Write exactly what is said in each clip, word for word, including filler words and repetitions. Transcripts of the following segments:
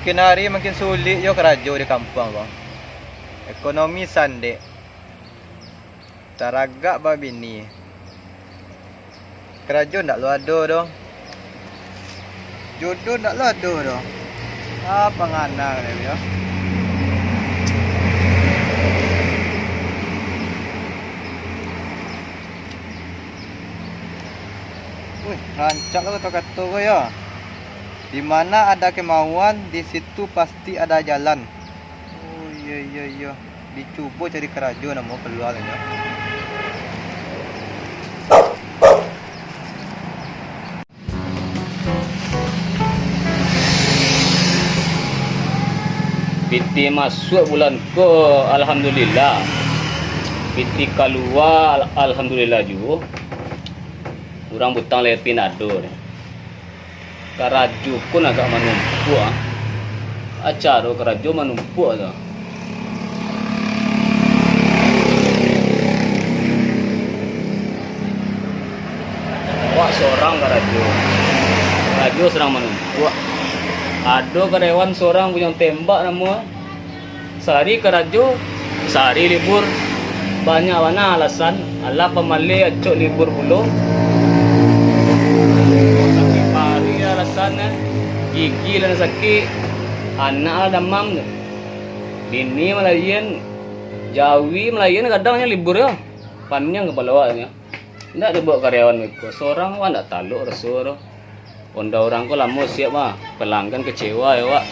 Makin hari makin sulik jo karajo di kampuang ko. Ekonomi sandek. Taragak babini. Karajo ndak lo ado doh. Jodoh ndak lo ado doh. Ah, panganang deh, yo. Wih, rancak lo kato-kato ko, yo. Di mana ada kemauan, di situ pasti ada jalan. Oh, iyo, iyo, iyo. Dicubo cari karajo namo kalua tu nyo. Pitih masuak bulan ko, alhamdulillah. Pitih kalua, al-, alhamdulillah juo. Urang butang lai pinado ni. Karajo pun agak manumpuak, ah. Acaro karajo manumpuak tu. Awak sorang karajo. Karajo sorang manumpuak. Ado karyawan sorang punyo tembak namo. Sahari karajo, sahari libur. Banyak bana alasan, alah pamaleh acok libur pulo. Sakik paruik alasannyo, gigi lah sakik, anak lah damam tu. Bini malayan, jawi malayan kadang nyo libur yo. Paniang kapalo awaknyo. Indak dibaok karyawan beko, sorang wak ndak talok raso tu. Onda urang ko lamo siap mah, pelanggan kecewa yo wak.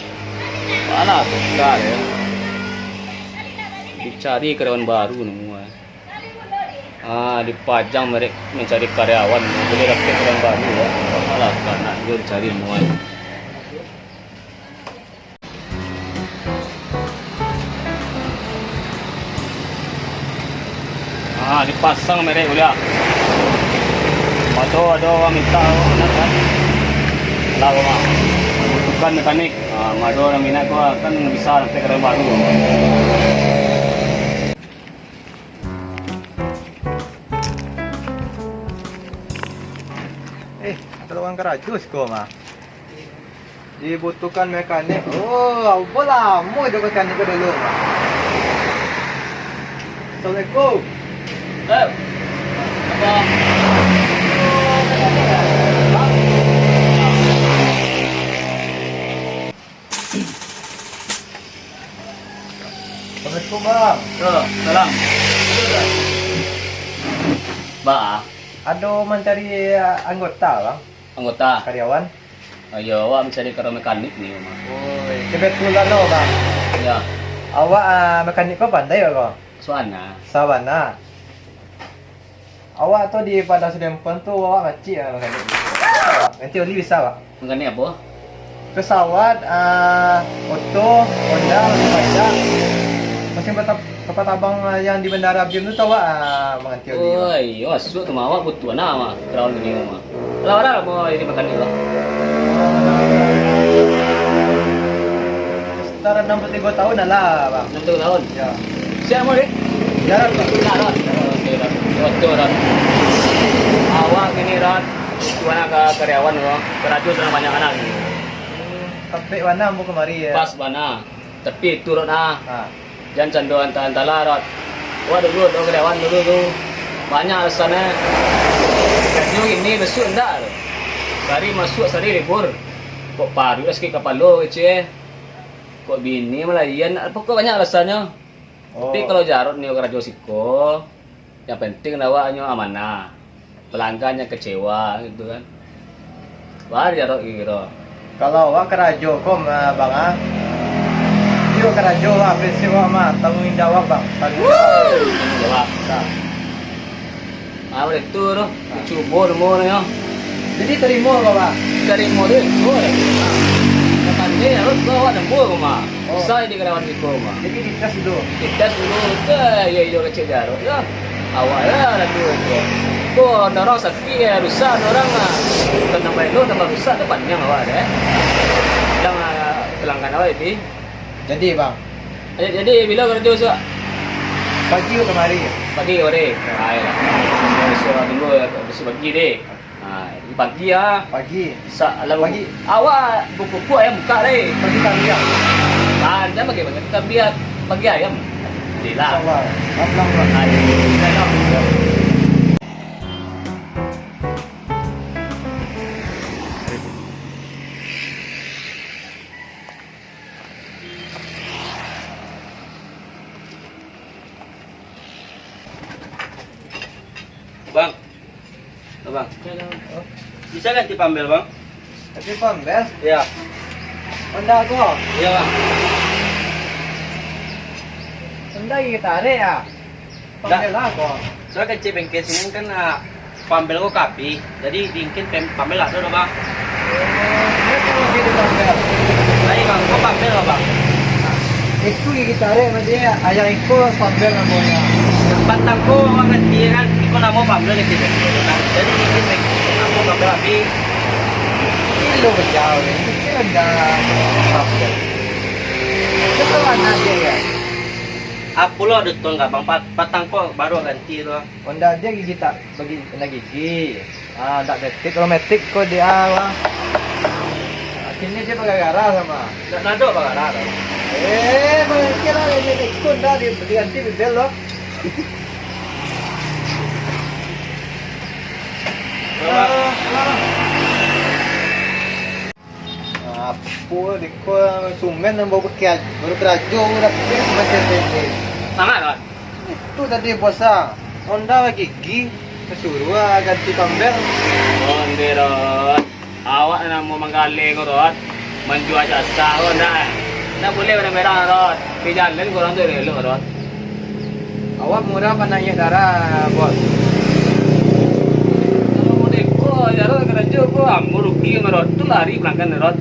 Alah, tukar yo. Dicari karyawan baru namo ai. Ah, dipajang merek mencari karyawan, boleh dapek karyawan baru yo. Alah, kanak jo dicari namo ai. Ah, dipasang merek buliah. Mado ado urang minta, nak kan? Lah, Bang. Butuhkan mekanik. Ah, mado urang minat ko kan bisa dapek karyawan baru. Eh, kalau urang karajo siko mah. Dibutuhkan mekanik. Oh, apo lamo jo mekanik ko dulu. Assalamualaikum. Eh, apa? Assalamualaikum, Bang. Yo, salam. Ba, ado mancari anggota, Bang? Anggota? Karyawan? Ayo, awak mancari karyawan mekanik ni, Bang. Oi, kebetulan lo, Bang. Ya. Awak, ah, mekanik ko pandai ko? Sabana. Sabana. Awak tu di Padang Sidempuan tu, awak macik, ah, mekanik. Ganti oli bisa, Pak? Mekanik apo? Pesawat, ah, oto, Honda, macam banyak. Macam tempat, tempat abang, ah, yang di Bandara Abim tu, tu awak, ah, mengganti oli, Pak. Oi, masuk tu mah, awak butuh nah mah, karyawan ni mah. Lah, lah, mau jadi mekanik lah. Sekitar enam puluh tiga tahun dah lah, Bang. Enam puluh tahun? Ya. Siapa dia? Jarang, Bang. Jarang. Oke, Ran. Oke, Ran. Awak gini, Ran. Gimana ke karyawan, Bang? Karajo sudah banyak anak ni. Tapi mana ambo kemari ya? Pas bana. Tapi itu, Ran, ah. Ha. Jan cando antah-antah lah, Rot. Wak dulu, do karyawan dulu tu. Banyak alasan, eh. Gaji gini, besuk ndak. Sehari masuk, sehari libur. Kok paruik lah sakik kapalo, kecek, eh. Kok bini malayan, pokok banyak alasannyo. Oh. Tapi kalau Jarot ni karajo siko, yang penting lah awaknyo amanah. Pelanggan yang kecewa gitu kan. Baru Jarot kiro. Kalau awak karajo ko, ma-, Bang, ah. Iyo karajo lah, prinsip awak mah, tanggung jawab, Bang. Tanggung jawab. Tanggung jawab. Nah. Ah, udah itu tu, dicubo namo nyo. Jadi tarimo ko, Bang? Tarimo tu, oh. Nah. Kapan dia, Jarot, ko awak namo ko mah. Oh. Usah jadi karyawan siko mah. Jadi dites dulu. Dites dulu, ke, iyo, iyo, kecek Jarot, yo. Awak lah, lalu ko. Ko, orang sakik, yo, rusak, orang, ah. Bukan tambah elok, tambah rusak, tu panjang awak deh. Yang, ah, pelanggan awak, jadi. Jadi, Bang. Jadi, jadi, bila karajo, Sak? Pagi kamari. Pagi kamari. Ah, iyolah. Besok tunggu, besok pagi deh. Ah, pagi ah. Pagi. Sa-, alah, pagi. Awak buku-buku ayam buka deh. Pagi kami ah. Ah, jangan pagi-pagi, kami ah, pagi ayam. Alhamdulillah. Insyaallah. Alhamdulillah. Alhamdulillah. Bang. Oh, Bang. Bisa ganti pambel, Bang? Ganti pambel? Iya. Honda ko? Iya, Bang. Honda gigi tarik, ah? Ndak. Pambel lah ko. Soalnya kan cek bengkel sini kan, ah, pambel ko ka abih. Jadi, mungkin pem-, pambel ado doh, Bang. Oh, iyo tu lagi di pambel. Lai, Bang, ko pambel lah, Bang. Itu gigi tarik, maksudnya ayah iko pambel namonyo. Patang ko awak ganti kan, iko namo pambel lagi, kan. Jadi, mungkin namo pambel abih. Kilo jauh, ini kilo dah pambel. Itu kan anak dia, ya? Apo lo ado tuang ka, Bang? Pat-, patang ko baru ganti tu. Honda dia gigi tak bagi kena gigi. Ah, dak metik, kalau metik ko dia, wah. Akhirnya dia bagara-gara sama. Dak nado bagara tu. Eh, mungkin lah, dia ikut dah, dia diganti bibel lo. Ah, ah. Apo deko sumen nan baru bakea-, baru karajo, baru dapek macam ni. Sangat, Ron. Itu tadi bos ah. Honda bagigi, suruah ah ganti pambel. Onde, Ron. Awak namo manggaleh ko, Ron. Manjua jasa ko, ndak. Ndak buliah barang-barang, Ron. Di jalan ko urang tu elok, Ron. Awak murah panaiak darah, Bos. Kalau model ko, ya, Ron, karajo ko, ambo rugi, Ron. Tu lari pelanggan, Ron.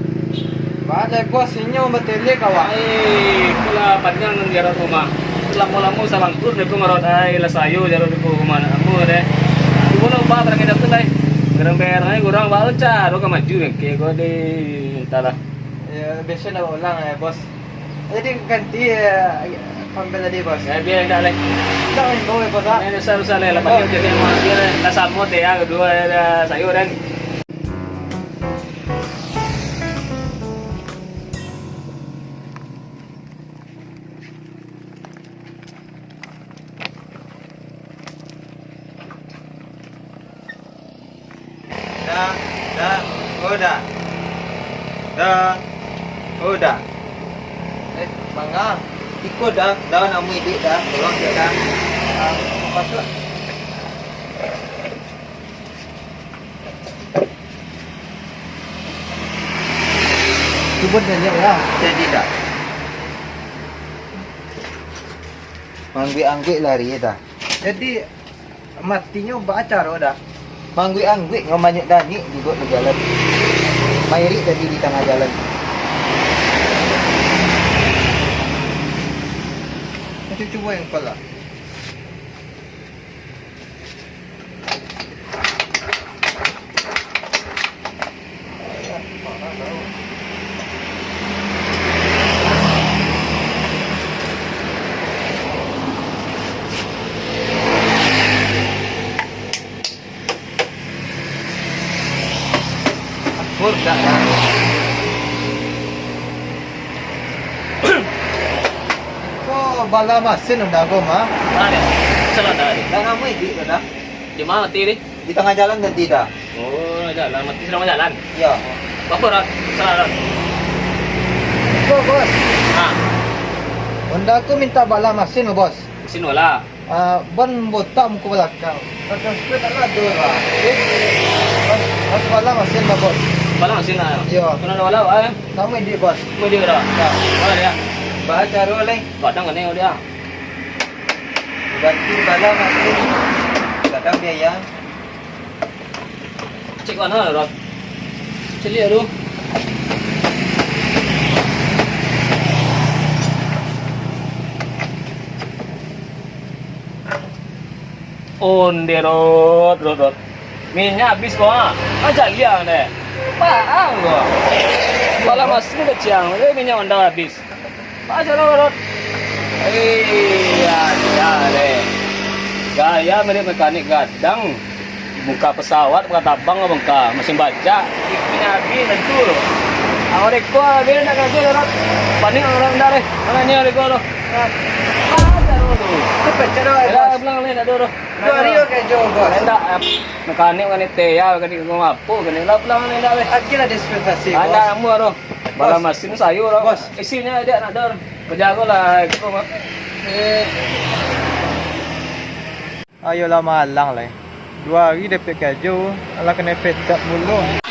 Baleh, Bos, inyo batele ka awak. Ai, itulah panjang nan di Ron rumah. Lamo-lamo sabangkrut dek ko, Ron. Ai, lah sayo, jaro dek ko rumah anak ambo deh. Cubo lah ubah barang tu lai. Barang-barang ai kurang, baru caro ka maju, bengke ko deh, entahlah. Ya, biaso lah ulang, eh, Bos. Jadi ganti, eh, pambel tadi, Bos. Ya, biar indak lai. Indak lai, bawa, Bos, ah. Eh, usah, usah lai, lah, Bos. Panjang jadi, biar lah samo teh, ya, kedua, ya, sayur, kan. Da, da, oh, da. Da, oh, da. Eh, manga. Iko da, da, namo iduik da. Tolong cek da. Ah, masuk. Cubo tanya lah. Jadi da. Mangguik-angguik lari da. Jadi, matinyo baa caro da? Mangguik-angguik, nyo manyek dangik di duduak di jalan. Mairik tadi di tangah jalan. Cubo yang kepala. Akur dak tahu. Ko bala masin udah ko mah. Mana dia? Salah dah dia. Dah lama iduik dah. Di mana mati ni? Di tangah jalan dan tidak. Oh, jalan mati, sedang jalan. Ya. Apa dah? Salah dah. Bos, bos. Ha. Honda aku minta bala masin, bos. Masin wala. Ah, ban botak muka balakang. Belakang spek tak ada lah. Eh? Mas, mas bala masin lah, bos. Bala masin lah. Iya. Kena ada bala, eh? Nama dia, bos? Nama dia, bro? Ya. Bala dia. Bala caro, leh. Kadang kena dia. Ganti bala masin. Kadang biaya. Cek mana, Rod? Cek lihat tu. Onde, Rod, Rod, Rod. Minyak habis ko, ha? Ajak lihat deh. Paham ko. Bala masin kacang, tapi minyak Honda habis. Aja lah, Rod. Iya, iya deh. Gaya mirip mekanik gadang. Bungka pesawat, bungka tabang, bungka mesin baca. Ikunya habis tentu. Awak reko habis nak kagak darat. Panik orang dah deh. Mana ni reko tu? Ada tu. Tu pecah dah, Dah bos. Pulang ni, tak ada tu. Dua hari kau kerja, bos. Endak, eh, mekanik, mekanik teh ya, mekanik ngomong apa, mekanik lah pulang ni dah deh. Akhirlah dispensasi, bos. Ada nama tu. Bala Bos. Mesin sayur tu. Bos. Isinya ada nak ada. Kerja aku lah, aku mah. Eh. Ayolah malang lai. Dua hari dapek karajo, alah kanai pecat pulo.